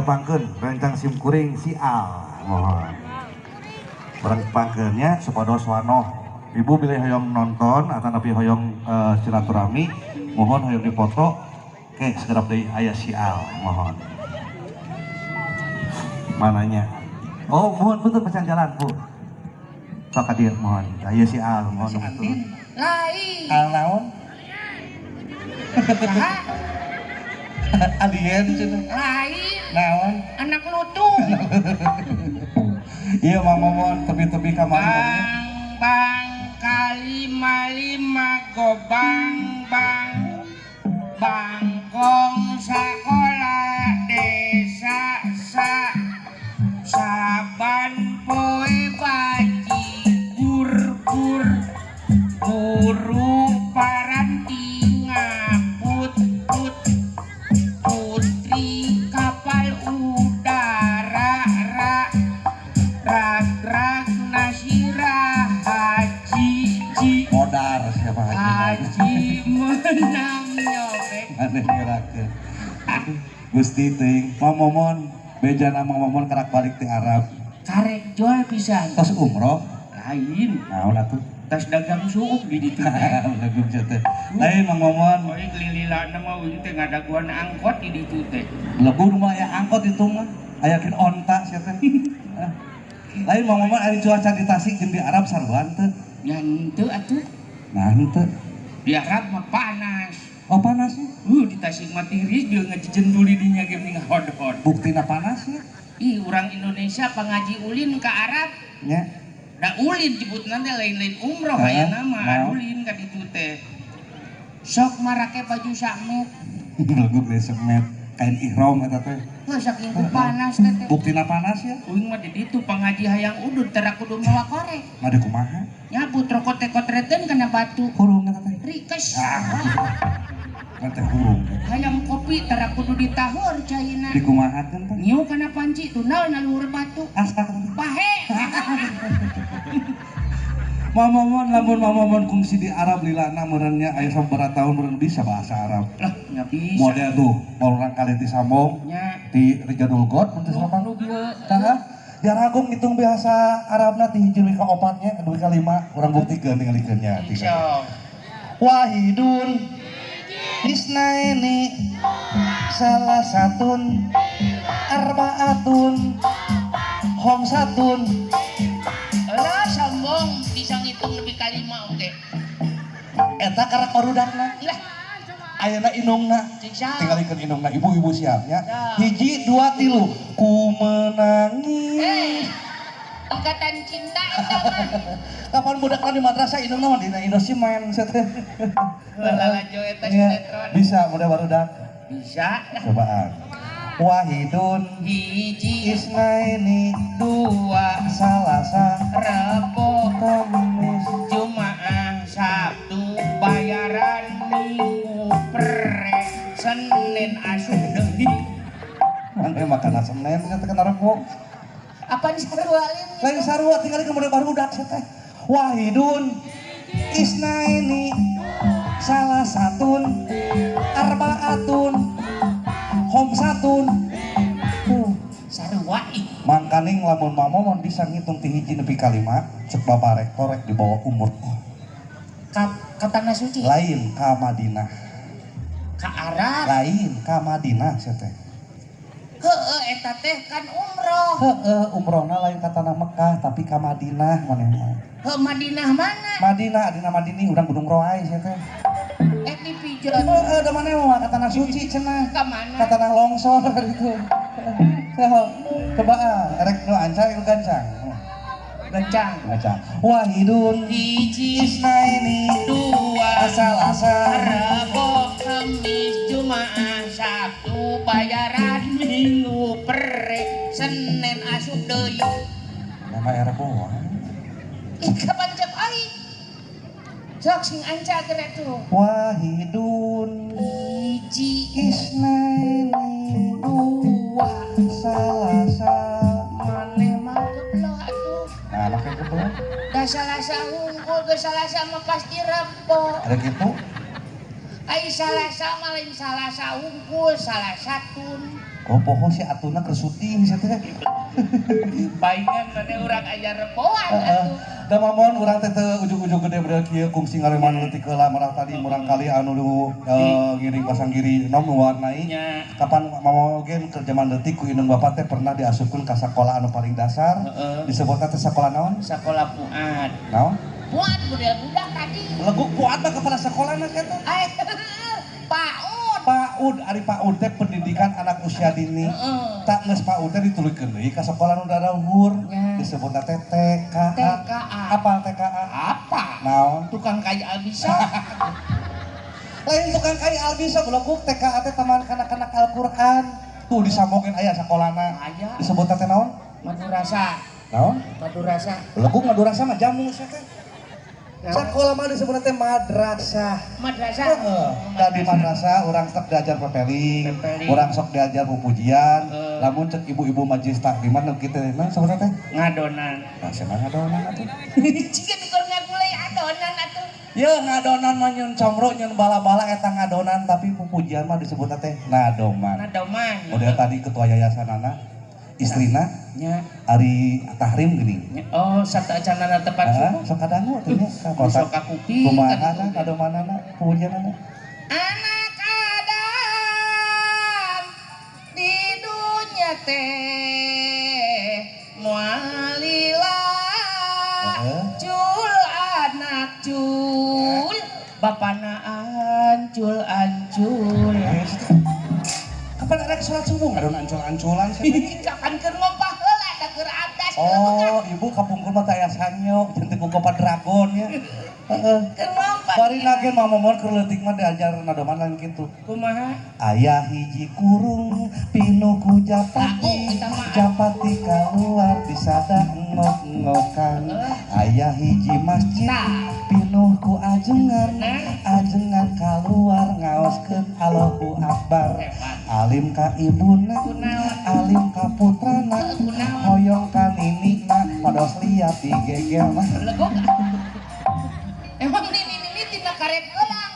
Ditepangkeun rencang sim kuring si Al. Mohon. Urang tepangkeun nya supados wanoh. Ibu bilih hoyong nonton atau napi hoyong silaturahmi, mohon hoyong dipoto. Oke, segera deui aya si Al, mohon. Mananya? Oh, mohon betul pecan jalan, Bu. Sok hadir, mohon. Aya si Al, mohon betul. Lain. Al naon? Saha? Alien cenah. Lain. Naon? Anak lutung. Iya, Mang Momon tepi-tepi kamari. Bang bang kalima lima gobang bang bangkong sekolah desa sa saban poe bajigur gur guru paranti ngaput put putri kapal udara ra rag rag nasirah haji ji Modar siapa haji? Haji menang nyobek. Aneh ngerakeun. Gusti teuing, Mang Momon bejana Mang Momon karak balik ti Arab. Karek jual pisan. Tos umroh? Lain. Naon atuh? Tas dagang suuk di ditu teh. Dagang teh. Lain Mang Momon. Oi lililana mah uing teh ngadaguan angkot di ditu teh. Lebur mah aya angkot itu mah. Aya kin onta sia teh. Lain Mang Momon ari cuaca di Tasik jeung di Arab sarua teu? Nya henteu atuh. Nah henteu. Di Arab mah panas. Oh panas ya? Di Tasik mah tiris dia ngejejenduli dinya ge mending hod-hod. Buktina panas ya? Ih urang Indonesia pangaji ulin ka Arab. Nya. Da ulin jebutna teh lain-lain umroh aya nama ulin ka ditu teh. Sok marake baju sakmet. Belaguk deui sakmet kain ihram eta teh. Heuh saking ku panas teh. Buktina panas ya? Uing mah di ditu pangaji hayang udud tara kudu mawa korek. Made kumaha? Nyabut rokok teh kotreteun kana batu. Hurung eta teh. Rikes. Ah. Teh hurung. Hayang kopi tara kudu ditahur caina. Dikumahakeun teh? Nyiu kana panci tunal na luhur batu. Asa pahe. Mang Momon lamun Mang Momon kungsi di Arab lilana meureunnya aya sabaraha tahun meureun bisa bahasa Arab. Lah nya bisa. Model tuh orang kali ti Sambong nya ti Rijadul God mun teu salah. Nu bieu. Tah jaragung ngitung bahasa Arabna ti hiji dugi ka opat nya dugi ka lima urang buktikeun tingalikeun nya. Wahidun isnaini salasatun arbaatun khamsatun. Lah sombong bisa ngitung lebih kalima oke. Eta karak barudakna. Lah ayeuna indungna. Tingalikeun indungna ibu-ibu siapnya. Hiji dua tilu ku menangis. Ikatan cinta eta mah. Kapan budakna di madrasah indungna mah dina Indosimen teh. Lalajo eta sinetron. Bisa mudah barudak. Bisa. Cobaan. Wahidun hiji isnaini dua salasa Rebo Kamis Jumaah Sabtu bayaran Minggu pre Senin asup deui. Mane makan Senin teh kana Rebo. Apaan sarua lain? Lain sarua tinggal ke model barudak teh. Wahidun isnaini salasatun arbaatun khamsatun. Sarua ih. Mangkaning lamun Mang Momon bisa ngitung ti hiji nepi ka lima, cek Bapak Rektor rek dibawa umur. Ka tanah suci. Lain ka Madinah. Ka Arab. Lain ka Madinah sia teh. Heeh eta teh kan umroh. Heeh umrohna lain ka tanah Mekah tapi ka Madinah manehna. Heuh Madinah mana? Madinah adina Madini urang Gunung Roai sia teh. Eh dipijeun. Heeh da maneh mah ka tanah suci cenah. Ka mana? Ka tanah longsor gitu. Cobaan erek nu ancang nu gancang. Gancang. Gancang. Wahidun hiji isnaini dua salasa Rebo Kamis Jumaah Sabtu bayaran Minggu pre Senin asup deui. Nama Rebo. Ih kapan cek aing? Sok sing anca geura tuh. Wahidun hiji isnaini dua salasa maneh mah geblok atuh. Nah, make geblok. Da salasa hungkul ge salasa mah pasti Rebo. Ada kitu? Ai salasa mah lain salasa hungkul, salasatun. Oh poho si atuna keur syuting sia teh. Paingan maneh urang aya reboan atuh. Da mamon urang teh teu ujug-ujug gede bedel kieu kungsi ngareman leutik heula marah tadi murang kali anu ngiring pasang giri nom nu warnai. Kapan mama oge keur jaman leutik ku indung bapak teh pernah diasupkeun ka sakola anu paling dasar. Disebutna teh sakola naon? Sakola Fuad. Naon? Fuad model budak tadi. Leguk Fuad mah kepala sekolahna kitu. PAUD. PAUD, ari PAUD teh pendidikan anak usia dini. Tak geus PAUD teh dituluykeun deui ka sekolah nu daruhur. Disebutna teh TKA. TKA. Apa TKA? Apa? Naon? Tukang kai Albisa. Lain tukang kai Albisa belokuk TKA teh taman kanak-kanak Al-Qur'an. Tuh disambungkeun aya sakolana. Aya. Disebutna teh naon? Madurasa. Naon? Madurasa. Belokuk Madurasa mah jamu sia teh. Sekolah mah disebutna teh madrasah. Madrasah. Heeh. Da di madrasah urang sok diajar pepeling, urang sok diajar pupujian. Lamun cek ibu-ibu majelis taklimat nu kitu naon sebutna teh? Ngadonan. Nah, cenah ngadonan atuh. Ciga nu ngagulai adonan atuh. Yeuh ngadonan mah nyeun comro nyeun bala-bala eta ngadonan tapi pupujian mah disebutna teh nadoman. Nadoman. Model tadi ketua yayasanana istrina nya ari Tahrim gini. Oh, sateuacanana tepat subuh. Sok kadangu atuh nya ka kota. Sok kakuping. Kumaha kadomanana pujianana? Anak Adam di dunya teh mualila cul anak cul bapana ancul ancul. Kapan arek sholat subuh ngadon ancul-anculan sih? Kapan keur ngompah heula da keur atas. Oh, ibu kapungkur mah teh aya sanyo, jeung teu ku Kopa Dragon nya. Heeh. Keur ngompah. Bari nage mah momon keur leutik mah diajar nadoman lain kitu. Kumaha? Aya hiji kurung pinuh ku japati, japati kaluar disada ngok-ngokan. Aya hiji masjid pinuh ku ajengan, ajengan kaluar ngaoskeun Allahu Akbar. Alim ka ibuna, alim ka putrana, hoyong ka ninina, pados liat digegel. Emang nini-nini tina karet gelang.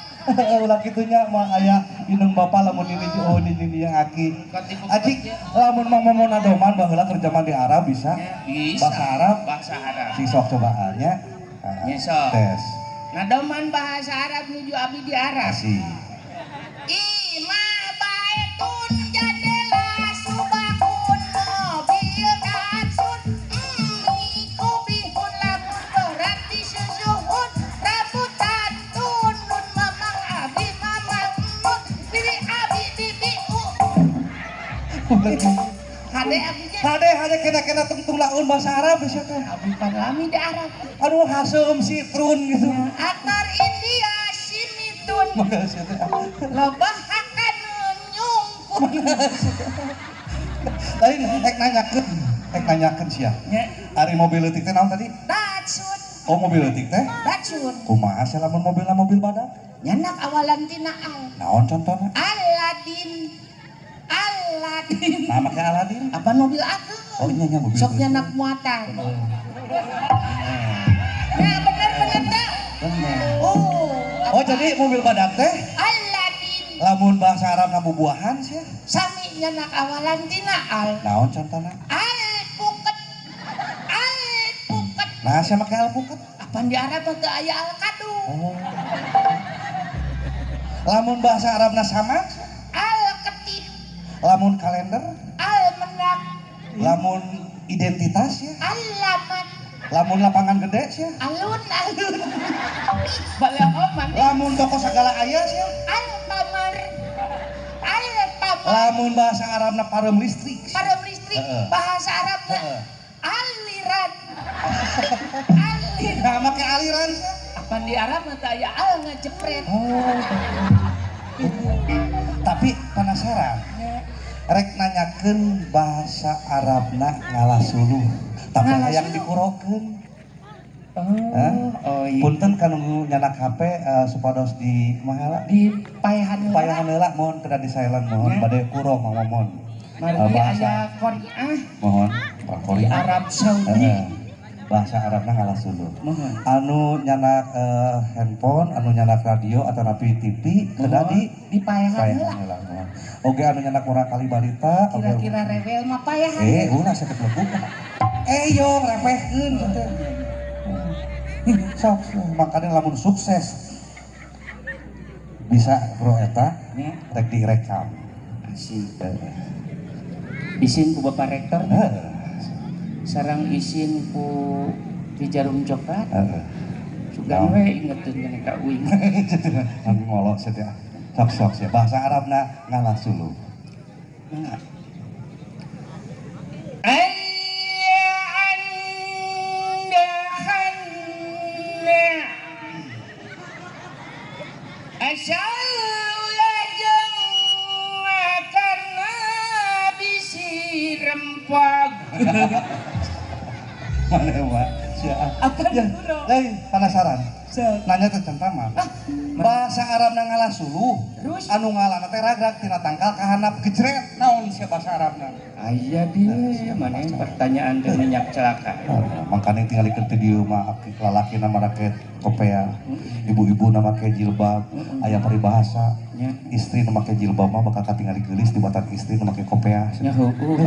Ulah kitunya mah aya indung bapa lamun nini oh nini yang aki. Acik lamun mang momon adoman baheula keur jaman di Arab bisa. Bahasa Arab, bahasa Arab. Si sok cobaannya. Tes. Ngadoman bahasa Arab nuju abdi di Arab. Asik. Imah baetun jadela subakun mobil datsun mi kubihun lamun berarti susuhun rambutan tunun mamang abi mamang mun bibi abi bibi u. Hade abi hade hade kena-kena tungtung laun bahasa Arab bisa teh. Abi panlami di Arab. Aduh haseum sitrun gitu. Akar India simitun. Lobah hakan nyungkun. Lain rek nanyakeun sia. Ari mobil leutik teh naon tadi? Datsun. Oh mobil leutik teh? Datsun. Kumaha sia lamun mobilna mobil badak? Nyanak awalan tina al. Naon contohna? Aladin. Aladin. Nah, make Aladin. Apa mobil aku? Oh iya nya mobil. Sok nyanak muatan. Nah, bener bener teh. Bener. Oh. Oh, jadi mobil badak teh? Aladin. Lamun bahasa Arab na bubuahan sia. Sami nyanak awalan tina al. Naon contohna? Alpuket. Alpuket. Nah, sia make alpuket. Apaan di Arab mah teu aya alkadu. Oh. Lamun bahasa Arabna sama? Alketip. Lamun kalender? Almenak. Lamun identitas ya? Alamat. Lamun lapangan gede sih? Alun-alun. Balehoman. Lamun toko segala aya sih? Alpamar. Alpamar. Lamun bahasa Arabna pareum listrik. Pareum listrik. Bahasa Arabna aliran. Aliran. Nah, make aliran sih? Apaan di Arab mah teu aya al ngajepret. Oh. Tapi penasaran. Rek nanyakeun bahasa Arabna ngalah suluh. Tapi hayang dikurokeun. Oh, iya. Punten kanu nyanak HP supados di kumaha di paehan heula. Paehan heula mohon kedah di silent mohon bade kuro mamon. Margi aya Qoriah. Mohon Qoriah Arab Saudi. Bahasa Arabna ngalah suluh. Anu nyanak handphone, anu nyanak radio atau napi TV kedah di dipaehan heula. Oge anu nyanak murang kali balita kira-kira rewel mah paehan. Ulah sakit lebuk. Yo repehkeun teh. Sok makanya lamun sukses bisa bro eta rek direkam. Asik. Izin ku Bapak Rektor. Sarang izin ku di Jarum Coklat. Sugan we ingetin kana ka uing. Nanti ngolok saja. Sok-sok ya. Bahasa Arabna ngalah suluh. Mana Pak? Apa ya? Penasaran. Nanya teh tentang mah. Bahasa Arabna ngalah suluh. Terus anu ngalahna teh ragrag tina tangkal ka handap gejret. Naon sia bahasa Arabna? Aya dia mana pertanyaan teh minyak celaka. Mangkane tingalikeun teh dieu mah lalakina marake kopea, ibu-ibu na make jilbab, aya paribahasa. Istri nu make jilbab mah bakal katingali geulis dibatan istri nu make kopea. Nya heueuh.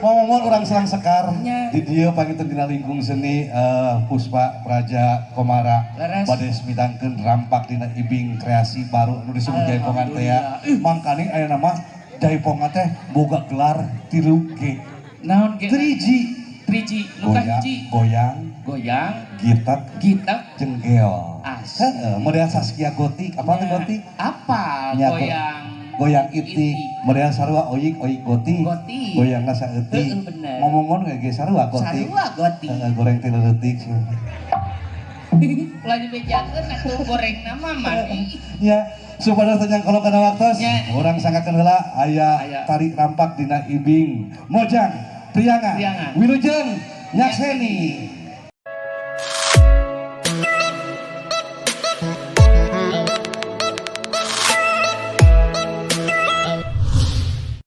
Ngomong orang Serang Sekar di dieu panginten dina lingkung seni Puspa Praja Komara bade mitangkeun rampak dina ibing kreasi baru anu disebut Jaipongan teh ya. Mangkaning aya nama Jaipongan teh boga gelar 3G. Naon ge? 3G. 3G nu kahiji goyang, goyang, gitak, gitak, jenggel. Asik. Model Saskia Gotik, apa teh gotik? Apa goyang? Goyang itik, model sarua oyik oyik gotik, goyangna saeutik. Ngomongon ge sarua gotik. Sarua gotik. Goreng teh leutik. Ulah dibejakeun atuh gorengna mah mani. Ya, supaya tanyang kalau kana waktos, urang sangkakeun heula aya tari rampak dina ibing Mojang Priangan. Wilujeng nyakseni.